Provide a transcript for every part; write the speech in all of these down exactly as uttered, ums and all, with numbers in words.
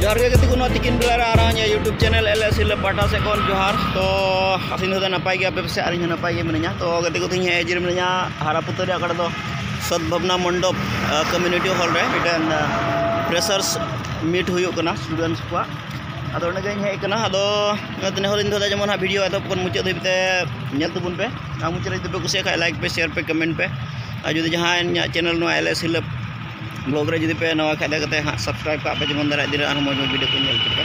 ᱡᱚᱦᱟᱨ ᱜᱮ ᱜᱟᱛᱮ ᱠᱚ, ᱱᱚᱣᱟ ᱛᱤᱠᱤᱱ ᱵᱮᱲᱟ ᱨᱮ ᱟᱨ ᱤᱧᱟᱹᱜ YouTube channel LS Hills ᱯᱟᱦᱴᱟ ᱥᱮᱫ ᱠᱷᱚᱱ ᱡᱚᱦᱟᱨ᱾ ᱛᱚ ᱟᱥᱤᱧ ᱫᱚ ᱱᱟᱯᱟᱭ ᱜᱮᱭᱟ ᱯᱮ ᱥᱮ? ᱟᱨ ᱤᱧ ᱦᱚᱸ ᱱᱟᱯᱟᱭ ᱜᱮ ᱢᱤᱱᱟᱹᱧᱟ᱾ ᱛᱚ ᱜᱟᱛᱮ ᱠᱚ, ᱛᱮᱦᱮᱧ ᱦᱮᱡ ᱡᱤᱨ ᱢᱤᱱᱟᱹᱧᱟ ᱦᱟᱨᱟᱯᱩᱛᱟᱹ ᱨᱮ, ᱚᱠᱟ ᱨᱮᱫᱚ ᱥᱚᱫᱵᱷᱟᱵᱽᱱᱟ ᱢᱚᱱᱰᱚᱯ, ᱟ, community hall ᱨᱮ ᱢᱤᱫᱴᱮᱱ, ᱟ, freshers meet ᱦᱩᱭᱩᱜ ᱠᱟᱱᱟ students ᱠᱚᱣᱟᱜ᱾ ᱟᱫᱚ ᱚᱸᱰᱮ ᱜᱮᱧ ᱦᱮᱡ ᱟᱠᱟᱱᱟ᱾ ᱟᱫᱚ ᱱᱮᱦᱚᱨ ᱤᱧ ᱫᱚᱦᱚᱭᱟ ᱡᱮᱢᱚᱱ ᱦᱟᱸᱜ video ᱮᱛᱚᱦᱚᱵ ᱠᱷᱚᱱ ᱢᱩᱪᱟᱹᱫ ᱫᱷᱟᱹᱵᱤᱡ ᱛᱮ ᱧᱮᱞ ᱛᱟᱵᱚᱱ ᱯᱮ᱾ ᱟᱨ ᱢᱩᱪᱟᱹᱫ ᱨᱮ ᱡᱩᱫᱤ ᱯᱮ ᱠᱩᱥᱤᱭᱟᱜ ᱠᱷᱟᱡ like ᱯᱮ, share ᱯᱮ, comment ᱯᱮ᱾ ᱟᱨ ᱡᱩᱫᱤ ᱡᱟᱦᱟᱸᱭ ᱤᱧᱟᱹᱜ channel ᱱᱚᱣᱟ LS Hills vlog ᱨᱮ ᱡᱩᱫᱤ ᱯᱮ ᱱᱟᱣᱟ ᱠᱷᱟᱡ ᱫᱚ ᱠᱟᱛᱮ ᱦᱟᱸᱜ subscribe ᱠᱟᱜ ᱯᱮ, ᱡᱮᱢᱚᱱ ᱫᱟᱨᱟᱭ ᱫᱤᱱ ᱨᱮ ᱟᱨᱦᱚᱸ ᱢᱚᱡᱽ ᱢᱚᱡᱽ video ᱠᱚᱧ ᱧᱮᱞ ᱦᱚᱪᱚ ᱯᱮ᱾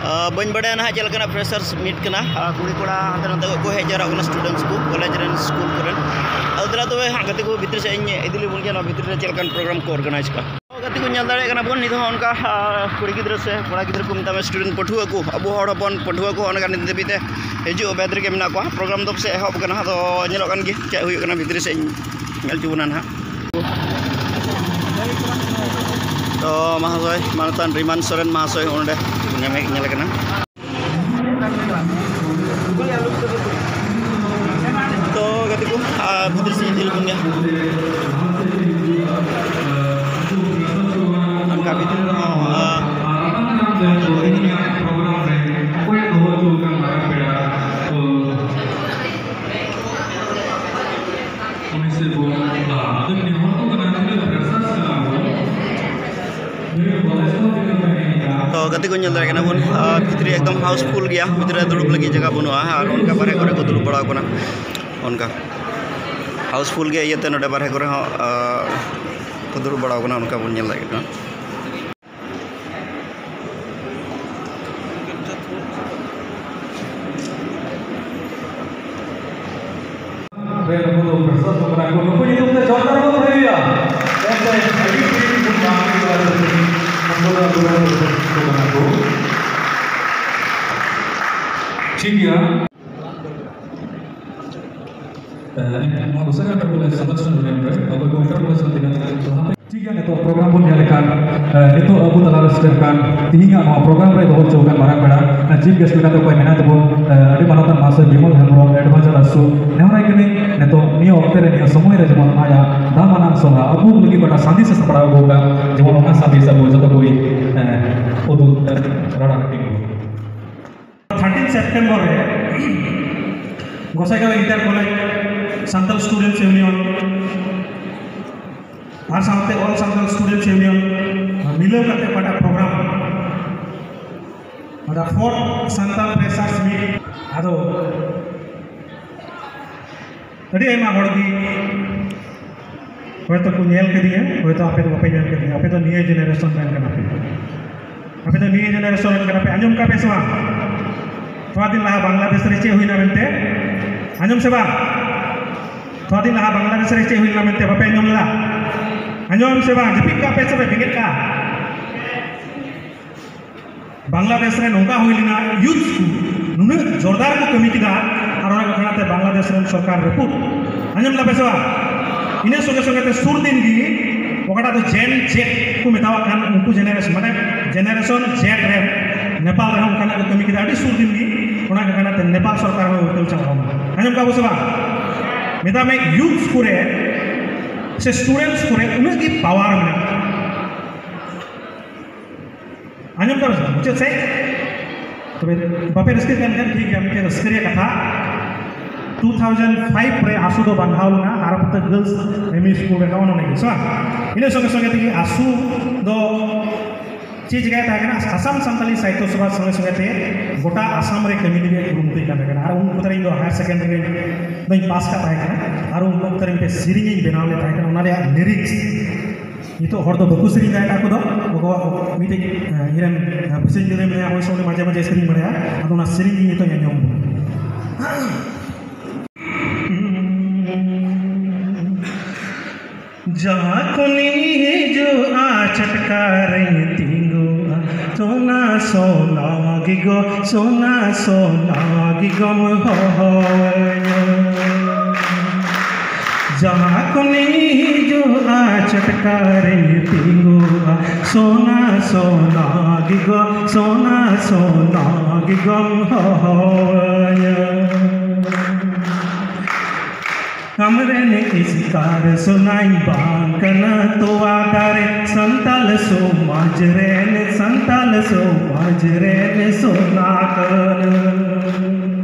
ᱟᱨ ᱵᱟᱹᱧ ᱵᱟᱲᱟᱭᱟ ᱱᱟᱦᱟᱜ ᱪᱮᱫ ᱞᱮᱠᱟᱱᱟᱜ freshers meet ᱠᱟᱱᱟ᱾ ᱟᱨ ᱠᱩᱲᱤ ᱠᱚᱲᱟ ᱦᱟᱱᱛᱮ ᱱᱟᱛᱮ ᱠᱷᱚᱡ ᱠᱚ ᱦᱮᱡ ᱡᱟᱣᱨᱟᱜ ᱠᱟᱱᱟ, students ᱠᱚ, college ᱨᱮᱱ, school ᱠᱚᱨᱮᱱ᱾ ᱟᱫᱚ ᱫᱮᱞᱟ ᱛᱚᱵᱮ ᱦᱟᱸᱜ ᱜᱟᱛᱮ ᱠᱚ ᱵᱷᱤᱛᱨᱤ ᱥᱮᱫ ᱤᱧ ᱤᱫᱤ ᱞᱮᱵᱚᱱ ᱜᱮᱭᱟ, ᱱᱚᱣᱟ ᱵᱷᱤᱛᱨᱤ ᱨᱮ ᱪᱮᱫ ᱞᱮᱠᱟᱱ program ᱠᱚ organize ᱠᱟᱜᱼᱟ᱾ ᱜᱟᱛᱮ ᱠᱚ ᱧᱮᱞ ᱫᱟᱲᱮᱭᱟᱜ ᱠᱟᱱᱟ ᱵᱚᱱ, ᱱᱤᱛ ᱦᱚᱸ ᱚᱱᱠᱟ, ᱟ, ᱠᱩᱲᱤ ᱜᱤᱫᱽᱨᱟᱹ ᱥᱮ ᱠᱚᱲᱟ ᱜᱤᱫᱽᱨᱟᱹ ᱠᱚ ᱢᱮᱛᱟᱜ ᱢᱮ, student ᱯᱟᱹᱴᱷᱩᱣᱟᱹ ᱠᱚ, ᱟᱵᱚ ᱦᱚᱲ ᱦᱚᱯᱚᱱ ᱯᱟᱹᱴᱷᱩᱣᱟᱹ ᱠᱚ ᱚᱱᱠᱟ ᱱᱤᱛ ᱫᱷᱟᱹᱵᱤᱡ ᱛᱮ ᱦᱤᱡᱩᱜ ᱚᱵᱮᱫ ᱨᱮᱜᱮ ᱢᱮᱱᱟᱜ ᱠᱚᱣᱟ᱾ Program ᱫᱚ ᱯᱟᱥᱮᱡ ᱮᱦᱚᱵ ᱠᱟᱱᱟ, ᱟᱫᱚ ᱧᱮᱞᱚᱜ ᱠᱟᱱ ᱜᱮ ᱪᱮᱫ ᱦᱩᱭᱩᱜ ᱠᱟᱱᱟ ᱵᱷᱤᱛᱨᱤ ᱥᱮᱫ ᱤᱧ ᱧᱮᱞ ᱦᱚᱪᱚ ᱵᱚᱱᱟ ᱱᱟᱦᱟᱜ᱾ ᱛᱚ ᱢᱟᱦᱟᱥᱚᱭ ᱢᱟᱱᱚᱛᱟᱱ ᱨᱤᱢᱟᱱ ᱥᱚᱨᱮᱱ ᱢᱟᱦᱟᱥᱚᱭ ᱦᱚᱸ ᱚᱸᱰᱮ ᱧᱟᱢᱮ, ᱧᱮᱞ ᱠᱟᱱᱟ᱾ ᱛᱚ ᱜᱟᱛᱮ ᱠᱚ, ᱟᱨ ᱵᱷᱤᱛᱨᱤ ᱥᱮᱫ ᱤᱫᱤ ᱞᱮᱵᱚᱱ ᱜᱮ᱾ ᱚᱱᱠᱟ ᱵᱷᱤᱛᱨᱤ ᱨᱮᱦᱚᱸ, ᱟᱨ ᱩᱱᱤ ᱥᱮ ᱵᱚᱱ ᱞᱟᱦᱟ᱾ ᱟᱫᱚ ᱱᱮᱦᱚᱨ ᱠᱚ ᱠᱟᱱᱟ, ᱛᱤᱱᱟᱹᱜ freshers ᱠᱟᱱᱟ ᱵᱚᱱ᱾ ᱛᱚ ᱜᱟᱛᱮ ᱠᱚ ᱧᱮᱞ ᱫᱟᱲᱮᱭᱟᱜ ᱠᱟᱱᱟ ᱵᱚᱱ, ᱟᱨ ᱵᱷᱤᱛᱨᱤ ᱮᱠᱫᱚᱢ housefull ᱜᱮᱭᱟ, ᱵᱷᱤᱛᱨᱤ ᱨᱮ ᱫᱩᱲᱩᱵ ᱞᱟᱹᱜᱤᱫ ᱡᱟᱭᱜᱟ ᱵᱟᱹᱱᱩᱜᱼᱟ᱾ ᱟᱨ ᱚᱱᱠᱟ ᱵᱟᱨᱦᱮ ᱠᱚᱨᱮ ᱠᱚ ᱫᱩᱲᱩᱵ ᱵᱟᱲᱟ ᱟᱠᱟᱱᱟ, ᱚᱱᱠᱟ housefull ᱜᱮ ᱤᱭᱟᱹᱛᱮ ᱱᱚᱰᱮ ᱵᱟᱨᱦᱮ ᱠᱚᱨᱮ ᱦᱚᱸ, ᱟᱨ ᱠᱚ ᱫᱩᱲᱩᱵ ᱵᱟᱲᱟ ᱟᱠᱟᱱᱟ, ᱚᱱᱠᱟ ᱵᱚᱱ ᱧᱮᱞ ᱫᱟᱲᱮᱭᱟᱜ ᱠᱟᱱᱟ᱾ ᱨᱮ ᱱᱩᱠᱩ ᱫᱚ freshers ᱠᱚ ᱠᱟᱱᱟ ᱠᱚ᱾ ᱱᱩᱠᱩ ᱧᱩᱛᱩᱢ ᱛᱮ ᱡᱳᱨᱫᱟᱨ ᱵᱚᱱ ᱵᱷᱟᱹᱭᱟ᱾ ᱮᱱᱛᱮ ᱟᱹᱰᱤ beautiful ᱵᱟᱝ ᱦᱩᱭᱩᱜᱼᱟ, ᱱᱩᱠᱩ ᱫᱚ ᱟᱵᱚ ᱨᱮᱱ freshers ᱠᱚ ᱠᱟᱱᱟ ᱠᱚ᱾ ᱴᱷᱤᱠ ᱜᱮᱭᱟ᱾ ᱮ, ᱱᱚᱣᱟ ᱜᱚᱥᱟᱭ ᱜᱷᱟᱴ ᱠᱚᱞᱮᱡᱽ ᱥᱟᱛᱟᱥ ᱱᱚᱢᱵᱚᱨ ᱨᱮ ᱚᱠᱚᱭ ᱠᱚ ᱮᱴᱟᱜ ᱠᱚᱞᱮᱡᱽ ᱠᱷᱚᱱ ᱛᱤᱱᱟᱹᱜ ᱴᱷᱤᱠ ᱜᱮᱭᱟ᱾ ᱱᱤᱛᱚᱜ ᱯᱨᱳᱜᱨᱟᱢ ᱵᱚᱱ ᱧᱮᱞ ᱞᱮᱠᱷᱟᱱ, ᱮ, ᱱᱤᱛᱚᱜ ᱟᱵᱚ ᱛᱟᱞᱟᱨᱮ ᱥᱮᱴᱮᱨ ᱠᱟᱱ ᱛᱤᱦᱤᱧᱟᱜ ᱱᱚᱣᱟ ᱯᱨᱳᱜᱨᱟᱢ ᱨᱮ ᱫᱚᱦᱚ ᱦᱚᱪᱚ ᱟᱠᱟᱱ ᱢᱟᱨᱟᱝ ᱯᱮᱲᱟ, ᱮ, ᱪᱤᱯ ᱜᱮᱥᱴ ᱞᱮᱠᱟᱛᱮ ᱚᱠᱚᱭ ᱢᱮᱱᱟᱭ ᱛᱟᱵᱚᱱ, ᱮ, ᱟᱹᱰᱤ ᱢᱟᱱᱚᱛᱟᱱ ᱢᱟᱦᱟᱥᱚᱭ ᱵᱤᱢᱚᱞ ᱦᱮᱢᱵᱨᱚᱢ, ᱮᱰᱵᱷᱟᱭᱡᱟᱨ ᱟᱥᱩ᱾ ᱱᱮᱦᱚᱨᱟᱭ ᱠᱟᱹᱱᱟᱹᱧ ᱱᱤᱛᱚᱜ ᱱᱤᱭᱟᱹ ᱚᱠᱛᱮ ᱨᱮ ᱱᱤᱭᱟᱹ ᱥᱚᱢᱚᱭ ᱨᱮ ᱡᱮᱢᱚᱱ ᱟᱭᱟᱜ ᱫᱟᱢᱟᱱᱟᱜ ᱥᱚᱵᱷᱟ ᱟᱵᱚ ᱞᱟᱹᱜᱤᱫ ᱢᱤᱫᱴᱟᱝ ᱥᱟᱸᱫᱮᱥ ᱮ ᱥᱟᱯᱲᱟᱣ ᱟᱹᱜᱩ ᱟᱠᱟᱫ, ᱡᱮᱢᱚᱱ ᱚᱱᱟ ᱥᱟᱸᱫᱮᱥ ᱟᱵᱚ ᱡᱚᱛᱚ ᱠᱚ, ᱮ, ᱩᱫᱩᱜ, ᱮ, ᱨᱟᱲᱟ ᱦᱟᱹᱴᱤᱧ ᱟᱵᱚᱱ᱾ ᱛᱷᱟᱨᱴᱤᱱ ᱥᱮᱯᱴᱮᱢᱵᱚᱨ ᱨᱮ Gosaigaon inter college Santal students union ᱟᱨ ᱥᱟᱶᱛᱮ ᱚᱞ ᱥᱟᱱᱛᱟᱲ ᱥᱴᱩᱰᱮᱱᱴᱥ ᱤᱭᱩᱱᱤᱭᱚᱱ ᱢᱤᱞᱟᱹᱣ ᱠᱟᱛᱮ ᱚᱠᱟᱴᱟᱜ ᱯᱨᱳᱜᱨᱟᱢ, ᱚᱱᱟ ᱯᱷᱳᱨᱛᱷ ᱥᱟᱱᱛᱟᱲ ᱯᱷᱨᱮᱥᱟᱨᱥ ᱢᱤᱴ, ᱟᱫᱚ ᱟᱹᱰᱤ ᱟᱭᱢᱟ ᱦᱚᱲ ᱜᱮ ᱦᱚᱭᱛᱳ ᱠᱚ ᱧᱮᱞ ᱠᱮᱫᱮᱭᱟ, ᱦᱚᱭᱛᱳ ᱟᱯᱮ ᱫᱚ ᱵᱟᱯᱮ ᱧᱮᱞ ᱠᱮᱫᱮᱭᱟ, ᱟᱯᱮ ᱫᱚ ᱱᱤᱭᱟᱹ ᱡᱮᱱᱟᱨᱮᱥᱚᱱ ᱨᱮᱱ ᱠᱟᱱᱟ ᱯᱮ᱾ ᱟᱯᱮ ᱫᱚ ᱱᱤᱭᱟᱹ ᱡᱮᱱᱟᱨᱮᱥᱚᱱ ᱨᱮᱱ ᱠᱟᱱᱟ ᱯᱮ, ᱟᱸᱡᱚᱢ ᱠᱟᱜ ᱯᱮ ᱥᱮ ᱵᱟᱝ? ᱛᱷᱚᱲᱟ ᱫᱤᱱ ᱞᱟᱦᱟ ᱵᱟᱝᱞᱟᱫᱮᱥ ᱨᱮ ᱪᱮᱫ ᱦᱩᱭᱱᱟ ᱢᱮᱱᱛᱮ, ᱟᱸᱡᱚᱢ ᱥᱮ ᱵᱟᱝ? ᱛᱷᱚᱲᱟ ᱫᱤᱱ ᱞᱟᱦᱟ ᱵᱟᱝᱞᱟᱫᱮᱥ ᱨᱮ ᱪᱮᱫ ᱦᱩᱭ ᱞᱮᱱᱟ ᱢᱮᱱᱛᱮ ᱵᱟᱯᱮ ᱟᱸᱡᱚᱢ ᱞᱮᱫᱟ? ᱟᱸᱡᱚᱢ ᱥᱮ ᱵᱟᱝ? ᱡᱟᱹᱯᱤᱫ ᱠᱟᱜ ᱯᱮ ᱥᱮ ᱯᱮ ᱵᱮᱸᱜᱮᱫ ᱠᱟᱜᱼᱟ? ᱵᱟᱝᱞᱟᱫᱮᱥ ᱨᱮ ᱱᱚᱝᱠᱟ ᱦᱩᱭ ᱞᱮᱱᱟ, ᱭᱩᱛᱷ ᱠᱚ ᱱᱩᱱᱟᱹᱜ ᱡᱳᱨᱫᱟᱨ ᱠᱚ ᱠᱟᱹᱢᱤ ᱠᱮᱫᱟ, ᱟᱨ ᱚᱱᱟ ᱠᱷᱟᱱᱟ ᱛᱮ ᱵᱟᱝᱞᱟᱫᱮᱥ ᱨᱮᱱ ᱥᱚᱨᱠᱟᱨ ᱨᱟᱹᱯᱩᱫ᱾ ᱟᱸᱡᱚᱢ ᱞᱮᱫᱟ ᱯᱮ ᱥᱮ ᱵᱟᱝ? ᱤᱱᱟᱹ ᱥᱚᱸᱜᱮ ᱥᱚᱸᱜᱮ ᱛᱮ ᱥᱩᱨ ᱫᱤᱱ ᱜᱮ ᱚᱠᱟᱴᱟᱜ ᱫᱚ ᱡᱮᱱ ᱡᱮᱰ ᱠᱚ ᱢᱮᱛᱟᱣᱟᱜ ᱠᱟᱱ, ᱩᱱᱠᱩ ᱡᱮᱱᱟᱨᱮᱥᱚᱱ, ᱢᱟᱱᱮ ᱡᱮᱱᱟᱨᱮᱥᱚᱱ ᱡᱮᱰ ᱨᱮᱱ ᱱᱮᱯᱟᱞ ᱨᱮᱦᱚᱸ ᱚᱱᱠᱟᱱᱟᱜ ᱠᱚ ᱠᱟᱹᱢᱤ ᱠᱮᱫᱟ ᱟᱹᱰᱤ ᱥᱩᱨ ᱫᱤᱱ ᱜᱮ᱾ ᱚᱱᱟ ᱠᱷᱟᱱᱟ ᱛᱮ ᱱᱮᱯᱟᱞ ᱥᱚᱨᱠᱟᱨ ᱦᱚᱸ ᱩᱛᱟᱹᱨ ᱪᱟᱵᱟ ᱞᱮᱱᱟ᱾ ᱟᱸᱡᱚᱢ ᱠᱟᱜ ᱯᱮ ᱥᱮ ᱵᱟᱝ? ᱢᱮᱛᱟᱜ ᱢᱮ ᱭᱩᱛᱷ ᱠᱚᱨᱮ ᱥᱮ ᱥᱴᱩᱰᱮᱱᱴᱥ ᱠᱚᱨᱮ ᱩᱱᱟᱹᱜ ᱜᱮ ᱯᱟᱣᱟᱨ ᱢᱮᱱᱟᱜᱼᱟ᱾ ᱟᱸᱡᱚᱢ ᱫᱟᱢ ᱥᱮ ᱵᱟᱝ? ᱢᱩᱪᱟᱹᱫ ᱥᱮᱫ? ᱛᱚᱵᱮ ᱵᱟᱯᱮ ᱨᱟᱹᱥᱠᱟᱹᱜ ᱠᱟᱱ ᱠᱷᱟᱱ ᱴᱷᱤᱠ ᱜᱮᱭᱟ, ᱢᱤᱫᱴᱮᱱ ᱨᱟᱹᱥᱠᱟᱹ ᱨᱮᱭᱟᱜ ᱠᱟᱛᱷᱟ᱾ ᱴᱩ ᱛᱷᱟᱣᱡᱮᱱᱰ ᱯᱷᱟᱭᱤᱵᱷ ᱨᱮ ᱟᱥᱩ ᱫᱚ ᱵᱟᱸᱫᱷᱟᱣ ᱞᱮᱱᱟ ᱟᱨᱟᱯᱟᱛᱟ ᱜᱟᱨᱞᱥ ᱮᱢ ᱤ ᱥᱠᱩᱞ ᱨᱮ, ᱱᱚᱜᱼᱚ ᱱᱚᱰᱮ ᱜᱮ, ᱥᱮ ᱵᱟᱝ? ᱤᱱᱟᱹ ᱥᱚᱸᱜᱮ ᱥᱚᱸᱜᱮ ᱛᱮᱜᱮ ᱟᱥᱩ ᱫᱚ ᱪᱮᱫ ᱪᱤᱠᱟᱹᱭ ᱛᱟᱦᱮᱸ ᱠᱟᱱᱟ? ᱟᱥᱟᱢ ᱥᱟᱱᱛᱟᱞᱤ ᱥᱟᱦᱤᱛᱛᱚ ᱥᱚᱵᱷᱟ ᱥᱚᱸᱜᱮ ᱥᱚᱸᱜᱮ ᱛᱮ ᱜᱚᱴᱟ ᱟᱥᱟᱢ ᱨᱮ ᱠᱟᱹᱢᱤ ᱞᱟᱹᱜᱤᱫ ᱠᱩᱨᱩᱢᱩᱴᱩᱭ ᱠᱟᱱ ᱛᱟᱦᱮᱸ ᱠᱟᱱᱟ᱾ ᱟᱨ ᱩᱱ ᱚᱠᱛᱚ ᱨᱮ ᱤᱧ ᱫᱚ ᱦᱟᱭᱟᱨ ᱥᱮᱠᱮᱱᱰᱟᱨᱤ ᱨᱮ ᱫᱚᱧ ᱯᱟᱥ ᱠᱟᱜ ᱛᱟᱦᱮᱸ ᱠᱟᱱᱟ᱾ ᱟᱨ ᱩᱱ ᱚᱠᱛᱚ ᱨᱮ ᱢᱤᱫᱴᱮᱱ ᱥᱮᱨᱮᱧ ᱤᱧ ᱵᱮᱱᱟᱣ ᱞᱮᱫ ᱛᱟᱦᱮᱸ ᱠᱟᱱᱟ, ᱚᱱᱟ ᱨᱮᱭᱟᱜ ᱞᱤᱨᱤᱠᱥ ᱱᱤᱛᱚᱜ ᱦᱚᱲ ᱫᱚ ᱵᱟᱠᱚ ᱥᱮᱨᱮᱧ ᱫᱟᱲᱮᱭᱟᱜ ᱠᱟᱱᱟ᱾ ᱟᱠᱚ ᱫᱚ ᱜᱚᱜᱚ ᱢᱤᱫᱴᱮᱡ, ᱮ, ᱤᱧᱨᱮᱱ, ᱮ, ᱵᱷᱩᱥᱤᱱ ᱜᱤᱫᱽᱨᱟᱹ ᱢᱮᱱᱟᱭᱟ, ᱦᱚᱭ ᱥᱮ ᱩᱱᱤ ᱢᱟᱡᱷᱮ ᱢᱟᱡᱷᱮ ᱥᱮᱨᱮᱧ ᱵᱟᱲᱟᱭᱟ᱾ ᱟᱫᱚ ᱚᱱᱟ ᱥᱮᱨᱮᱧ ᱜᱮ ᱱᱤᱛᱚᱜ ᱟᱸᱡᱚᱢ᱾ ᱡᱟᱦᱟᱸ ᱠᱷᱚᱱᱤᱧ ᱦᱤᱡᱩᱜᱼᱟ, ᱪᱷᱟᱴᱠᱟ ᱨᱮᱧ ᱛᱤᱸᱜᱩᱜᱼᱟ, ᱥᱚᱱᱟ ᱥᱚᱱᱟ ᱜᱮ ᱜᱚ, ᱥᱚᱱᱟ ᱥᱚᱱᱟ ᱜᱮ ᱜᱚᱢ ᱦᱚᱦᱚᱭᱟ᱾ ᱡᱟᱦᱟᱸ ᱠᱷᱚᱱᱤᱧ ᱦᱤᱡᱩᱜᱼᱟ, ᱪᱷᱟᱴᱠᱟ ᱨᱮᱧ ᱛᱤᱸᱜᱩᱜᱼᱟ, ᱥᱳᱱᱟ ᱥᱳᱱᱟ ᱜᱮ ᱜᱚ, ᱥᱳᱱᱟ ᱥᱳᱱᱟ ᱜᱮ ᱜᱚᱢ ᱦᱚᱦᱚᱭᱟ᱾ ᱟᱢᱨᱮᱱ ᱮᱥᱠᱟᱨ ᱥᱳᱱᱟᱧ ᱵᱟᱝ ᱠᱟᱱᱟ ᱛᱚᱣᱟ ᱫᱟᱨᱮ, ᱥᱟᱱᱛᱟᱞ ᱥᱚᱢᱟᱡᱽ ᱨᱮᱱ, ᱥᱟᱱᱛᱟᱞ ᱥᱚᱢᱟᱡᱽ ᱨᱮᱱ ᱥᱳᱱᱟ ᱠᱟᱱᱟ᱾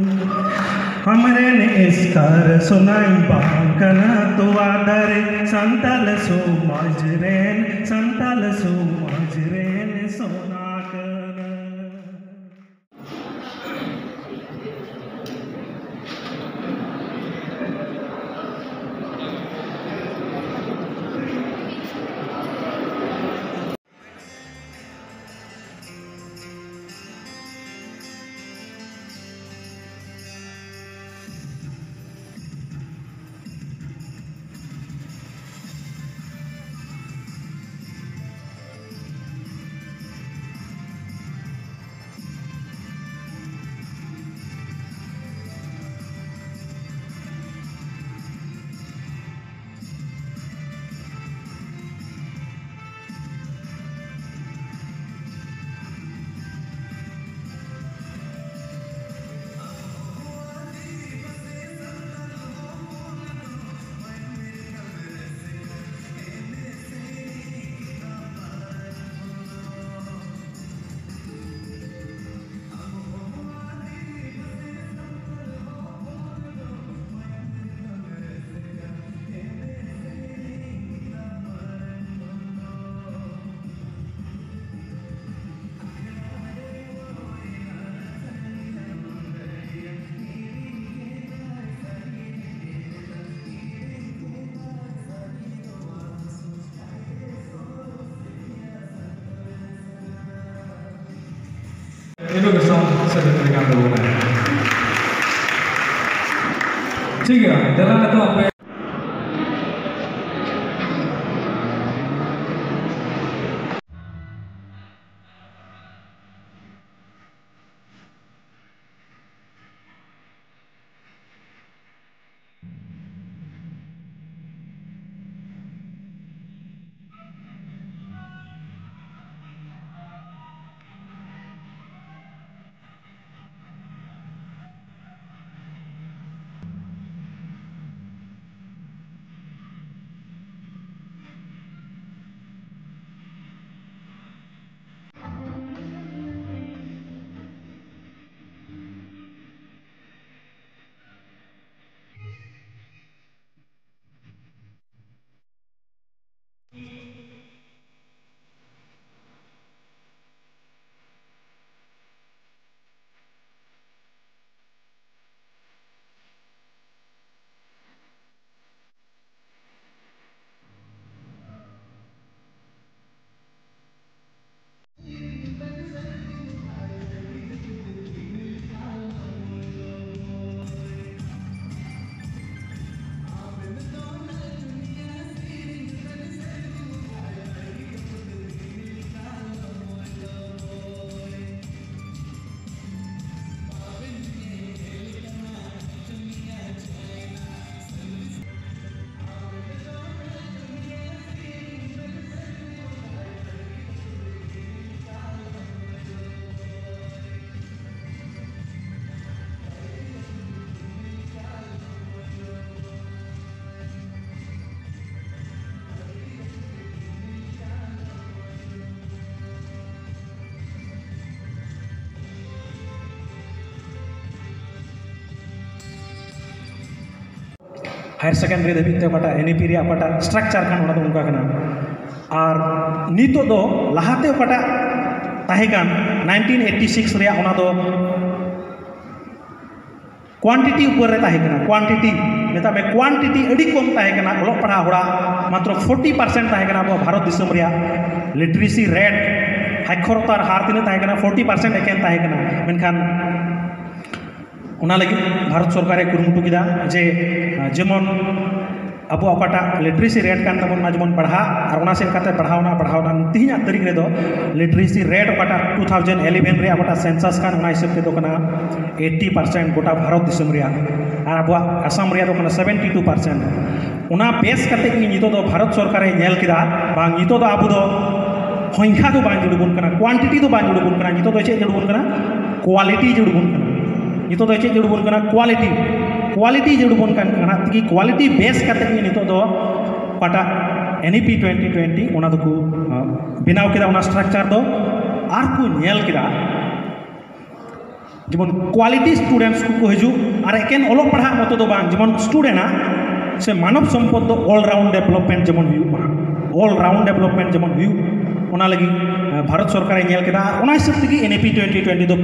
ᱟᱢᱨᱮᱱ ᱮᱥᱠᱟᱨ ᱥᱳᱱᱟᱧ ᱵᱟᱝ ᱠᱟᱱᱟ ᱛᱚᱣᱟ ᱫᱟᱨᱮ, ᱥᱟᱱᱛᱟᱞ ᱥᱚᱢᱟᱡᱽ ᱨᱮᱱ, ᱥᱟᱱᱛᱟᱞ ᱥᱚᱢᱟᱡᱽ ᱨᱮᱱ ᱥᱳᱱᱟ ᱠᱟᱱᱟ᱾ Introduction ᱥᱮ ᱞᱮᱠᱟᱱ ᱛᱟᱵᱚᱱᱟ᱾ ᱴᱷᱤᱠ ᱜᱮᱭᱟ, ᱫᱮᱞᱟ ᱱᱤᱛᱚᱜ ᱟᱯᱮ ᱦᱟᱭᱟᱨ ᱥᱮᱠᱮᱱᱰᱟᱨᱤ ᱫᱷᱟᱹᱵᱤᱡ ᱛᱮ ᱚᱠᱟᱴᱟᱜ ᱮᱱ ᱤ ᱯᱤ ᱨᱮᱭᱟᱜ ᱚᱠᱟᱴᱟᱜ ᱥᱴᱨᱟᱠᱪᱟᱨ ᱠᱟᱱ, ᱚᱱᱟ ᱫᱚ ᱚᱱᱠᱟ ᱠᱟᱱᱟ᱾ ᱟᱨ ᱱᱤᱛᱚᱜ ᱫᱚ ᱞᱟᱦᱟᱛᱮ ᱚᱠᱟᱴᱟᱜ ᱛᱟᱦᱮᱸ ᱠᱟᱱ ᱱᱟᱭᱤᱱᱴᱤᱱ ᱮᱭᱤᱴᱤ ᱥᱤᱠᱥ ᱨᱮᱭᱟᱜ, ᱚᱱᱟ ᱫᱚ ᱠᱣᱟᱱᱴᱤᱴᱤ ᱩᱯᱚᱨ ᱨᱮ ᱛᱟᱦᱮᱸ ᱠᱟᱱᱟ᱾ ᱠᱣᱟᱱᱴᱤᱴᱤ, ᱢᱮᱛᱟᱜ ᱢᱮ, ᱠᱣᱟᱱᱴᱤᱴᱤ ᱟᱹᱰᱤ ᱠᱚᱢ ᱛᱟᱦᱮᱸ ᱠᱟᱱᱟ ᱚᱞᱚᱜ ᱯᱟᱲᱦᱟᱣ ᱦᱚᱲᱟᱜ, ᱢᱟᱛᱨᱚ ᱯᱷᱳᱨᱴᱤ ᱯᱟᱨᱥᱮᱱᱴ ᱛᱟᱦᱮᱸ ᱠᱟᱱᱟ ᱟᱵᱚ ᱵᱷᱟᱨᱚᱛ ᱫᱤᱥᱚᱢ ᱨᱮᱭᱟᱜ ᱞᱤᱴᱟᱨᱮᱥᱤ ᱨᱮᱴ, ᱥᱟᱠᱷᱚᱨᱚᱛᱟ ᱦᱟᱨ ᱛᱤᱱᱟᱹᱜ ᱛᱟᱦᱮᱸ ᱠᱟᱱᱟ? ᱯᱷᱳᱨᱴᱤ ᱯᱟᱨᱥᱮᱱᱴ ᱮᱠᱮᱱ ᱛᱟᱦᱮᱸ ᱠᱟᱱᱟ᱾ ᱢᱮᱱᱠᱷᱟᱱ ᱚᱱᱟ ᱞᱟᱹᱜᱤᱫ ᱵᱷᱟᱨᱚᱛ ᱥᱚᱨᱠᱟᱨᱮ ᱠᱩᱨᱩᱢᱩᱴᱩ ᱠᱮᱫᱟ ᱡᱮ, ᱡᱮᱢᱚᱱ ᱟᱵᱚᱣᱟᱜ ᱚᱠᱟᱴᱟᱜ ᱞᱤᱴᱟᱨᱮᱥᱤ ᱨᱮᱴ ᱠᱟᱱ ᱛᱟᱵᱚᱱᱟ, ᱚᱱᱟ ᱡᱮᱢᱚᱱ ᱵᱟᱲᱦᱟᱜ, ᱟᱨ ᱚᱱᱟ ᱥᱮᱫ ᱠᱟᱛᱮ ᱵᱟᱲᱦᱟᱣᱱᱟ, ᱵᱟᱲᱦᱟᱣᱱᱟ᱾ ᱛᱮᱦᱮᱧᱟᱜ ᱛᱟᱹᱨᱤᱠᱷ ᱨᱮᱫᱚ ᱞᱤᱴᱟᱨᱮᱥᱤ ᱨᱮᱴ ᱚᱠᱟᱴᱟᱜ ᱴᱩ ᱛᱷᱟᱣᱡᱮᱱᱰ ᱤᱞᱮᱵᱷᱮᱱ ᱨᱮᱭᱟᱜ ᱚᱠᱟᱴᱟᱜ ᱥᱮᱱᱥᱟᱥ ᱠᱟᱱ, ᱚᱱᱟ ᱦᱤᱥᱟᱹᱵ ᱛᱮᱫᱚ ᱠᱟᱱᱟ ᱮᱭᱤᱴᱤ ᱯᱟᱨᱥᱮᱱᱴ ᱜᱚᱴᱟ ᱵᱷᱟᱨᱚᱛ ᱫᱤᱥᱚᱢ ᱨᱮᱭᱟᱜ, ᱟᱨ ᱟᱵᱚᱣᱟᱜ ᱟᱥᱟᱢ ᱨᱮᱭᱟᱜ ᱫᱚ ᱠᱟᱱᱟ ᱥᱮᱵᱷᱮᱱᱴᱤ ᱴᱩ ᱯᱟᱨᱥᱮᱱᱴ᱾ ᱚᱱᱟ ᱵᱮᱥ ᱠᱟᱛᱮ ᱜᱮ ᱱᱤᱛᱚᱜ ᱫᱚ ᱵᱷᱟᱨᱚᱛ ᱥᱚᱨᱠᱟᱨᱮ ᱧᱮᱞ ᱠᱮᱫᱟ, ᱵᱟᱝ, ᱱᱤᱛᱚᱜ ᱫᱚ ᱟᱵᱚ ᱫᱚ ᱥᱚᱝᱠᱷᱟ ᱫᱚ ᱵᱟᱝ ᱡᱟᱹᱨᱩᱲ ᱵᱚᱱ ᱠᱟᱱᱟ, ᱠᱣᱟᱱᱴᱤᱴᱤ ᱫᱚ ᱵᱟᱝ ᱡᱟᱹᱨᱩᱲ ᱵᱚᱱ ᱠᱟᱱᱟ, ᱱᱤᱛᱚᱜ ᱫᱚ ᱪᱮᱫ ᱡᱟᱹᱨᱩᱲ ᱵᱚᱱ ᱠᱟᱱᱟ? ᱠᱣᱟᱞᱤᱴᱤ ᱡᱟᱹᱨᱩᱲ ᱵᱚᱱ ᱠᱟᱱᱟ᱾ ᱱᱤᱛᱚᱜ ᱫᱚ ᱪᱮᱫ ᱡᱟᱹᱨᱩᱲ ᱵᱚᱱ ᱠᱟᱱᱟ? ᱠᱣᱟᱞᱤᱴᱤ, ᱠᱣᱟᱞᱤᱴᱤ ᱡᱟᱹᱨᱩᱲ ᱵᱚᱱ ᱠᱟᱱ ᱠᱟᱱᱟ᱾ ᱛᱮᱜᱮ ᱠᱣᱟᱞᱤᱴᱤ ᱵᱮᱥ ᱠᱟᱛᱮ ᱜᱮ ᱱᱤᱛᱚᱜ ᱫᱚ ᱚᱠᱟᱴᱟᱜ ᱮᱱ ᱤ ᱯᱤ ᱴᱩᱭᱮᱱᱴᱤ ᱴᱩᱭᱮᱱᱴᱤ, ᱚᱱᱟ ᱫᱚᱠᱚ, ᱟᱸ, ᱵᱮᱱᱟᱣ ᱠᱮᱫᱟ, ᱚᱱᱟ ᱥᱴᱨᱟᱠᱪᱟᱨ ᱫᱚ᱾ ᱟᱨ ᱠᱚ ᱧᱮᱞ ᱠᱮᱫᱟ, ᱡᱮᱢᱚᱱ ᱠᱣᱟᱞᱤᱴᱤ ᱥᱴᱩᱰᱮᱱᱴᱥ ᱠᱚᱠᱚ ᱦᱤᱡᱩᱜ, ᱟᱨ ᱮᱠᱮᱱ ᱚᱞᱚᱜ ᱯᱟᱲᱦᱟᱜ ᱢᱚᱛᱚ ᱫᱚ ᱵᱟᱝ, ᱡᱮᱢᱚᱱ ᱥᱴᱩᱰᱮᱱᱴ ᱟᱜ ᱥᱮ ᱢᱟᱱᱚᱵ ᱥᱚᱢᱯᱚᱫ ᱫᱚ ᱚᱞ ᱨᱟᱣᱩᱱᱰ ᱰᱮᱵᱷᱞᱚᱯᱢᱮᱱᱴ ᱡᱮᱢᱚᱱ ᱦᱩᱭᱩᱜ ᱢᱟ, ᱚᱞ ᱨᱟᱣᱩᱱᱰ ᱰᱮᱵᱷᱞᱚᱯᱢᱮᱱᱴ ᱡᱮᱢᱚᱱ ᱦᱩᱭᱩᱜ, ᱚᱱᱟ ᱞᱟᱹᱜᱤᱫ, ᱟᱸ, ᱵᱷᱟᱨᱚᱛ ᱥᱚᱨᱠᱟᱨᱮ ᱧᱮᱞ ᱠᱮᱫᱟ, ᱟᱨ ᱚᱱᱟ ᱦᱤᱥᱟᱹᱵ ᱛᱮᱜᱮ ᱮᱱ ᱤ ᱯᱤ ᱴᱩᱭᱮᱱᱴᱤ ᱴᱩᱭᱮᱱᱴᱤ ᱫᱚ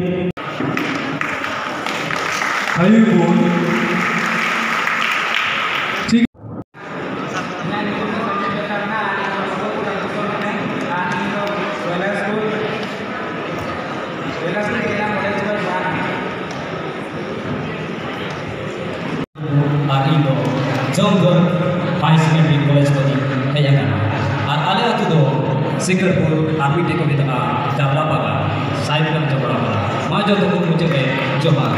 ᱦᱩᱭᱩᱜ ᱵᱚᱱ᱾ ᱴᱷᱤᱠ᱾ ᱟᱨ ᱤᱧ ᱫᱚ ᱡᱚᱢᱜᱚᱲ ᱦᱟᱭ ᱥᱮᱠᱮᱱᱰᱟᱨᱤ ᱠᱚᱞᱮᱡᱽ ᱠᱷᱚᱱᱤᱧ ᱦᱮᱡ ᱟᱠᱟᱱᱟ᱾ ᱟᱨ ᱟᱞᱮ ᱟᱹᱛᱩ ᱫᱚ ᱥᱤᱠᱟᱹᱨᱯᱩᱨ ᱟᱨ ᱢᱤᱫᱴᱮᱱ ᱠᱚ ᱢᱮᱛᱟᱜᱼᱟ ᱡᱟᱵᱽᱞᱟ ᱯᱟᱲᱟ, ᱥᱟᱭᱵᱤᱨᱟᱢ ᱡᱟᱵᱽᱞᱟ ᱯᱟᱲᱟ᱾ ᱢᱟ ᱡᱚᱛᱚ ᱠᱚ ᱢᱩᱪᱟᱹᱫ ᱨᱮ ᱡᱚᱦᱟᱨ᱾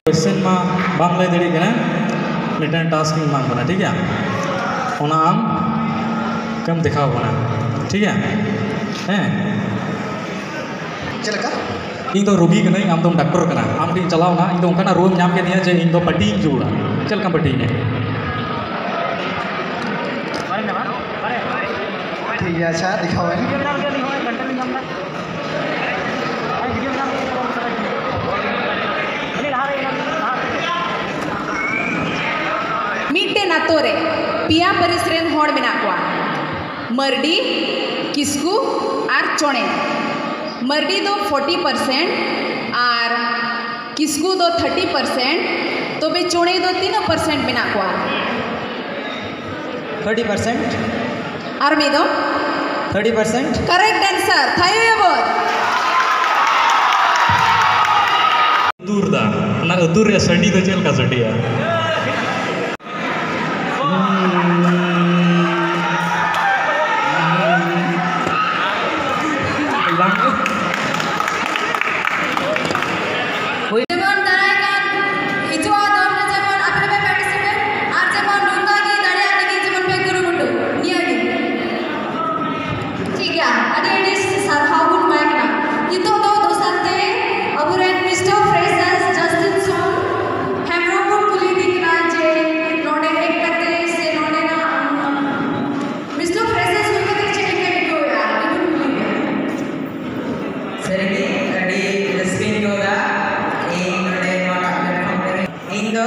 ᱠᱚᱥᱪᱮᱱ ᱢᱟ ᱵᱟᱢ ᱞᱟᱹᱭ ᱫᱟᱲᱮᱭᱟᱜ ᱠᱟᱱᱟ, ᱢᱤᱫᱴᱟᱝ ᱴᱟᱥᱠ ᱤᱧ ᱮᱢᱟᱢ ᱠᱟᱱᱟ, ᱴᱷᱤᱠ ᱜᱮᱭᱟ? ᱚᱱᱟ ᱟᱢ ᱠᱟᱹᱢ ᱫᱮᱠᱷᱟᱣ ᱠᱟᱱᱟ, ᱴᱷᱤᱠ ᱜᱮᱭᱟ? ᱦᱮᱸ᱾ ᱪᱮᱫ ᱞᱮᱠᱟ? ᱤᱧ ᱫᱚ ᱨᱩᱜᱤ ᱠᱟᱹᱱᱟᱹᱧ, ᱟᱢ ᱫᱚᱢ ᱰᱟᱠᱛᱚᱨ ᱠᱟᱱᱟ᱾ ᱟᱢ ᱴᱷᱮᱱ ᱤᱧ ᱪᱟᱞᱟᱣ ᱮᱱᱟ, ᱤᱧ ᱫᱚ ᱚᱱᱠᱟᱱᱟᱜ ᱨᱩᱣᱟᱹᱢ ᱧᱟᱢ ᱠᱮᱫᱤᱧᱟ ᱡᱮ ᱤᱧ ᱫᱚ ᱯᱟᱹᱴᱤᱧ ᱡᱟᱹᱨᱩᱲᱟ᱾ ᱪᱮᱫ ᱞᱮᱠᱟᱢ ᱯᱟᱹᱴᱤᱧᱟ? ᱴᱷᱤᱠ ᱜᱮᱭᱟ, ᱟᱪᱪᱷᱟ, ᱫᱮᱠᱷᱟᱣ ᱟᱹᱧ᱾ ᱟᱛᱳ ᱨᱮ ᱯᱮᱭᱟ ᱯᱟᱹᱨᱤᱥ ᱨᱮᱱ ᱦᱚᱲ ᱢᱮᱱᱟᱜ ᱠᱚᱣᱟ, ᱢᱟᱹᱨᱰᱤ, ᱠᱤᱥᱠᱩ ᱟᱨ ᱪᱚᱬᱮ᱾ ᱢᱟᱹᱨᱰᱤ ᱫᱚ ᱯᱷᱳᱨᱴᱤ ᱯᱟᱨᱥᱮᱱᱴ ᱟᱨ ᱠᱤᱥᱠᱩ ᱫᱚ ᱛᱷᱟᱨᱴᱤ ᱯᱟᱨᱥᱮᱱᱴ᱾ ᱛᱚᱵᱮ ᱪᱚᱬᱮ ᱫᱚ ᱛᱤᱱᱟᱹᱜ ᱯᱟᱨᱥᱮᱱᱴ ᱢᱮᱱᱟᱜ ᱠᱚᱣᱟ? Thirty percent. ᱟᱨ ᱢᱤᱫ ᱫᱚ? Thirty percent. Correct answer. ᱛᱷᱟᱭᱚ ᱭᱟᱵᱚᱱ᱾ ᱟᱹᱛᱩᱨ ᱫᱟ, ᱚᱱᱟ ᱟᱹᱛᱩᱨ ᱨᱮᱭᱟᱜ ᱥᱟᱰᱤ ᱫᱚ ᱪᱮᱫ ᱞᱮᱠᱟ ᱥᱟᱰᱤᱭᱟ? ᱡᱮᱢᱚᱱ ᱫᱟᱨᱟᱭ ᱠᱟᱱ ᱦᱤᱡᱩᱜᱼᱟ ᱫᱚᱞ ᱨᱮ ᱡᱮᱢᱚᱱ ᱟᱯᱮ ᱯᱮ participate ᱟᱨ ᱡᱮᱢᱚᱱ ᱱᱚᱝᱠᱟ ᱜᱮ ᱫᱟᱲᱮᱭᱟᱜ ᱞᱟᱹᱜᱤᱫ ᱡᱮᱢᱚᱱ ᱯᱮ ᱠᱩᱨᱩᱢᱩᱴᱩ, ᱱᱤᱭᱟᱹ ᱜᱮ᱾ ᱴᱷᱤᱠ ᱜᱮᱭᱟ, ᱟᱹᱰᱤ ᱟᱹᱰᱤ ᱥᱟᱨᱦᱟᱣ ᱵᱚᱱ ᱮᱢᱟᱭ ᱠᱟᱱᱟ᱾ ᱱᱤᱛᱚᱜ ᱫᱚ ᱫᱚᱥᱟᱨ ᱛᱮ ᱟᱵᱚᱨᱮᱱ Mister Freshers ᱡᱟᱥᱴᱤᱱ ᱥᱚᱱ ᱦᱮᱢᱵᱨᱚᱢ ᱵᱚᱱ ᱠᱩᱞᱤ ᱤᱫᱤ ᱠᱟᱱᱟ ᱡᱮ ᱱᱚᱰᱮ ᱦᱮᱡ ᱠᱟᱛᱮ ᱥᱮ ᱱᱚᱰᱮᱱᱟᱜ Mister Freshers ᱦᱩᱭ ᱠᱟᱛᱮ ᱪᱮᱫ ᱞᱮᱠᱟ ᱟᱹᱭᱠᱟᱹᱣ ᱮᱫᱟ? ᱟᱹᱰᱤ ᱵᱚᱱ ᱠᱩᱞᱤ ᱠᱟᱱᱟ᱾ ᱥᱟᱹᱨᱤᱜᱮ ᱟᱹᱰᱤ ᱨᱟᱹᱥᱠᱟᱹᱧ ᱟᱹᱭᱠᱟᱹᱣ ᱮᱫᱟ᱾ ᱤᱧ ᱱᱚᱰᱮ ᱱᱚᱣᱟᱴᱟᱜ platform ᱨᱮ ᱤᱧ ᱫᱚ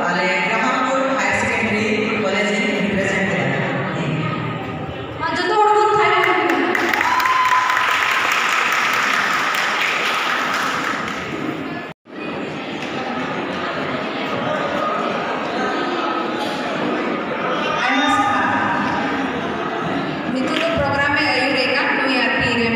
ᱟᱞᱮ ᱜᱨᱟᱦᱟᱢᱯᱩᱨ Higher Secondary College ᱤᱧ represent ᱮᱫᱟ᱾ ᱢᱟ ᱡᱚᱛᱚ ᱦᱚᱲ ᱵᱚᱱ ᱛᱷᱟᱭᱚ ᱠᱚᱜ ᱠᱟᱱᱟ᱾ ᱟᱭᱢᱟ ᱥᱟᱨᱦᱟᱣ᱾ ᱱᱤᱛᱚᱜ ᱫᱚ program ᱮ ᱟᱹᱭᱩᱨᱮᱫ ᱠᱟᱱ ᱱᱩᱭ ᱟᱨᱠᱤ ᱨᱮ᱾